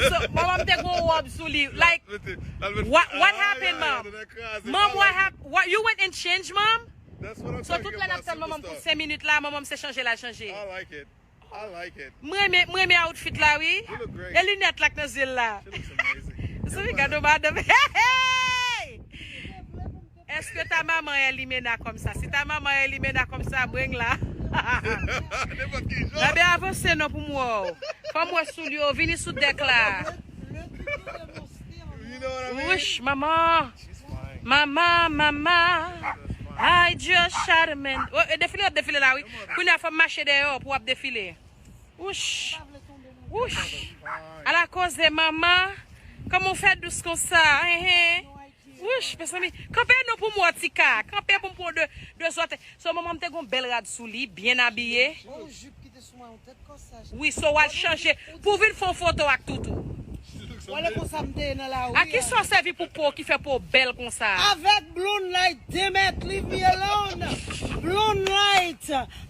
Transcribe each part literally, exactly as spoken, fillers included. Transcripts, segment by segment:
So, manman m te gon wòb sou li. Like, what, what happened, mom? Mom, what happened? What, you went and changed, mom? So, tout lè n ap tann manman m pou senk minit la, manman m se chanje l al chanje. M renmen, m renmen outfit la, wi. E linèt la k nan zye l la. Sou gade madanm. Hey! Est-ce que ta maman est limena comme ça? Si ta maman est limena comme ça, bring la. Ebyen, avanse non pou m wè w. Fò m wè soulye w. Vini sou dèk la. Wouch, manman. Manman, manman. I just shot a man. Oh, e defile, ap defile la, wi. Kounye a, fò m mache dèyè w pou w ap defile. Wouch. Wouch. Ala koze, manman. Kòman w fè dous konsa? Hen, hen. Wouch, mezanmi. Kanpe non pou m wè w, Tika. Kanpe pou m pran de, de zòt. So, manman m te gon bèl rad sou li, byen abiye. Wi, so w al chanje pou w vin fè yon foto ak Toutou. Wale konsa m te ye nan lari a. A ki sa w sèvi pou po ki fè po w bèl konsa? Avèk Blonde Light, Demet, leave me alone. Blonde Light,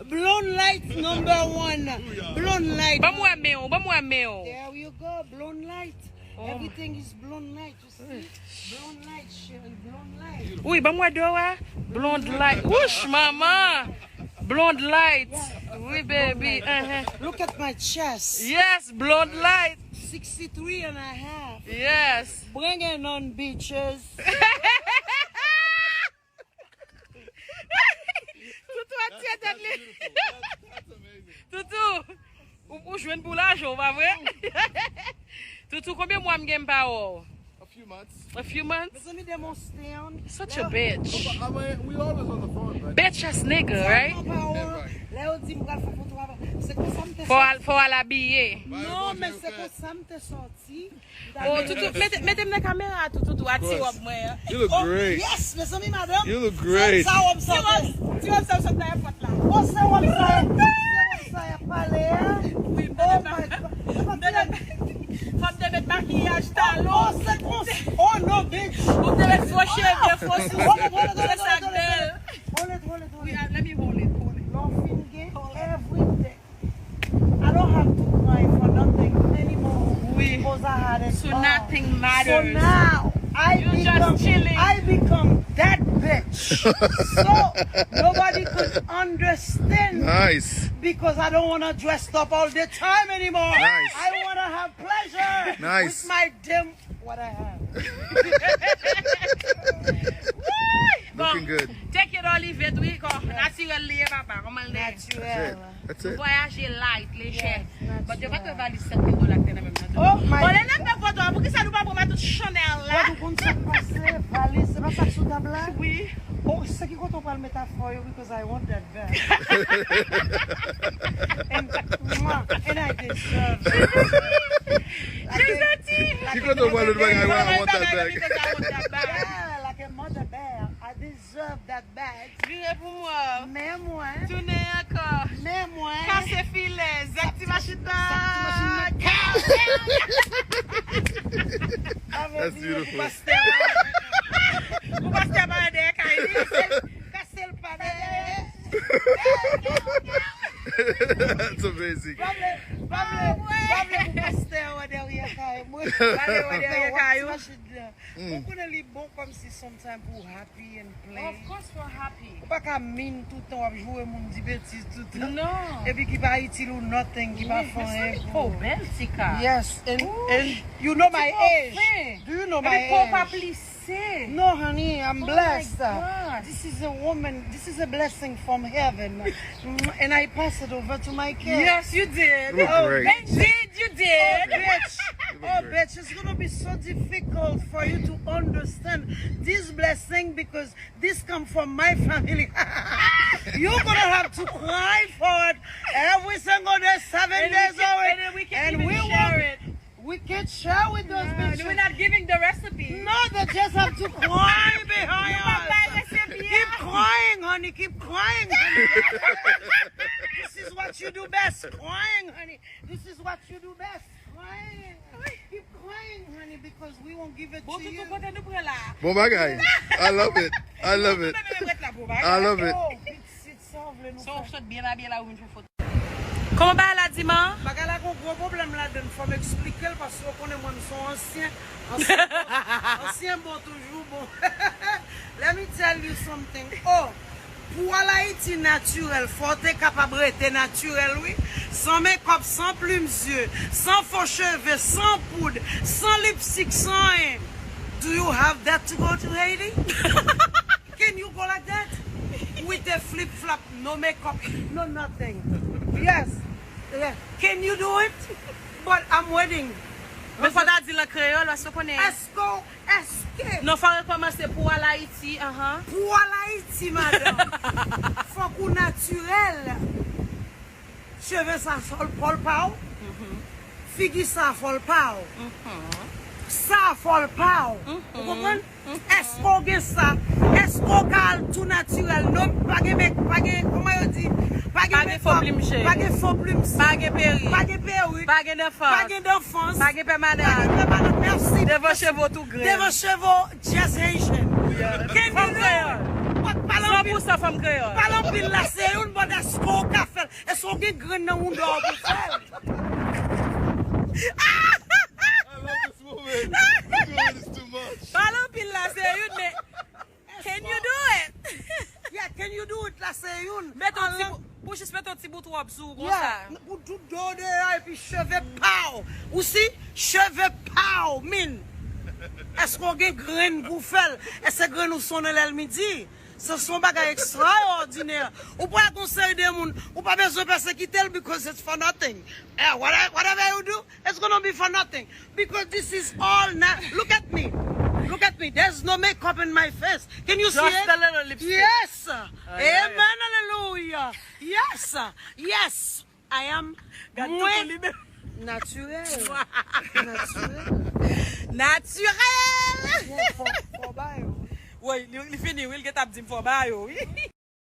Blonde Light number one. Blonde Light. Ban m wè men w, ban m wè men w. There you go, Blonde Light. Everything is Blonde Light, you see? Blonde Light, Cheryl, Blonde Light. Wi, ban m wè do a. Blonde Light. Wouch, manman. Blonde Light. Wi, baby. Look at my chest. Yes, Blonde Light. Sixty-three and a half. Yes. Bring it on, bitches. Toutou ap tiye tèt li. Toutou, ou, ou jwenn pou lajan, pa vre? Toutou, konbyen mwa m gen m pa wè w? A few months. A few months? Mezanmi, de mon stand. Such a bitch. Bitch ass nigga, right? Lè yo di m pral fè foto avè, se konsa m te sòti. Fò al, fò al abiye. Non, men se konsa m te sòti. Oh, Toutou, mete, mete m nan kamera a, Toutou, a ti wòb mwen an. You look great. Yes, mezanmi, madanm. You look great. Sa wòb sa. Ti wòb, ti wòb sa, sot nan èpòt la. Oh, se wòb sa. Se wòb sa y ap pale a. Wi, oh my God. Fò m te met makiyaj talon. Oh, se konsa. Oh, no, bitch. Ou te met fo cheve, fo sousi. Hold it, hold it, hold it, hold it, hold it. Hold it, hold it, hold it. Wi, let me hold it, hold it. Lè w fin gen everything. I don't have to cry for nothing anymore because I had it all. So nothing matters. So now I become, I become that bitch. So nobody could understand because I don't wanna dress up all the time anymore. I wanna have pleasure with my damn what I have. Looking good. Take it or leave it, wi, kò natirèl li ye, papa, kòman l ye? Natirèl. That's it. Nou vwayaje light, lejè. But yo pa t wè valiz sèt mil dola ki te nan men m nan tou. Oh my God. Bon, lè n ap fè foto a, poukisa nou pa pran matant Chanel la? Ou konn sa k pase, valiz, se pa sa k sou tab la? Wi. Oh, se ki kote w pral met afè w yo, because I want that bag. And, mwah, and I deserve it. Ki kote w pral met bagay, I want that bag. Yeah, like a mother bear. I deserve that bag. Vire pou mwen. Men mwen. Tounen ankò. Men mwen. Kase filè. Zak ti machin nan. Zak ti machin nan. That's beautiful. Pou pastè pa dèyè kay li. Kase l pa dèyè. That's amazing. Pa vle, pa vle, pa vle pou pastè wè dèyè kay mwen. Pa vle wè dèyè kay ou. Ou konnen li bon kòmsi sometime pou w happy and play. Of course you're happy. Ou pa ka mean tout tan w ap joure moun, di betiz tout tan. Non. Epi ki pa itil ou nothing, ki pa fè anyen pou ou. Yes, and, and you know my age. Do you know my age? Epi po w pa plise. No, honey, I'm blessed. This is a woman, this is a blessing from heaven. And I pass it over to my kids. Yes, you did. You look great. Indeed, you did. Oh, bitch. Oh, bitch, it's gonna be so difficult for you to understand this blessing because this come from my family. You're gonna have to cry for it every single day, seven days a week. And we can even share it. We can't share with those bitches. We're not giving the recipe. No, they just have to cry behind us. Keep crying, honey. Keep crying, honey. This is what you do best. Crying, honey. This is what you do best. Crying. Keep crying, honey, because we won't give it to you. Bon, Toutou, kote nou pran la? Bon bagay. I love it. I love it. I love it. Oh, it's, it's so lovely. So, w sot byen abiye la, ou vin fè foto. Kòman bagay la, Dima? Bagay la gon gwo pwoblèm ladan l, fò m eksplike l paske w konnen mwen m se yon ansyen. Ansyen bon, ansyen bon toujou bon. Let me tell you something. Oh, pou w al Ayiti natirèl, fò w te kapab rete natirèl wi. San mekòp, san plim zye, san fo cheve, san poud, san lipstik, san anyen. Do you have that to go to Haiti? Can you go like that? With a flip flop, no makeup, no nothing. Yes. Yeah. Can you do it? But I'm waiting. Men fò ta di l an kreyòl, paske w konnen. Èske, èske Non, fò rekòmanse pou w al Ayiti, anhan. Pou w al Ayiti, madanm, fòk ou natirèl. Cheve sa fò l pa w. Figi sa fò l pa w. Sa fò l pa w. Ou konprann? Èske w gen sa? Èske w ka al tou natirèl? Non, pa gen mek, pa gen, kòman yo di? Pa gen Pa gen fo plim je. Pa gen fo plim je. Pa gen perik. Pa gen perik. Pa gen danfans. Pa gen danfans. Pa gen pèmanan. Pa gen pèmanan. Mèsi. Devan cheve w tou grenn. Devan cheve w, just Haitian. Can you Fanm do kreyòl. But pale San anpil, pou san fanm kreyòl. pale anpil la se youn, but èske w ka fè l? Èske w gen grenn nan wounda w pou fè l? I love this woman. This woman is too much. Pale anpil la se youn, men can you do it? Yeah, can you do it la se youn. Met yon ti Anlan- bou- pou jis met yon ti bout wòb sou ou Yeah, konsa. pou tout do deyò epi cheve pa w. Ou si cheve pa w, min. Èske w gen grenn pou fè l? Èske grenn ou sonnen lè l midi? Se son bagay ekstraòdinè. Ou pral gon seri de moun, ou pa bezwen pèsekite l because it's for nothing. Eh, whatever, whatever you do, it's gonna be for nothing. Because this is all na- look at me. Look at me. There's no makeup in my face. Can you see Just it? A little lipstick. Yes. Ay, ay, ay. Amen. Hallelujah. Yes. Yes. I am Gad mwen toutou li menm. Naturel. Naturel. Naturel. Fò, fò, fò ba yo. Woy, li, li fini, wi, li gentan ap di m fò ba yo, wi.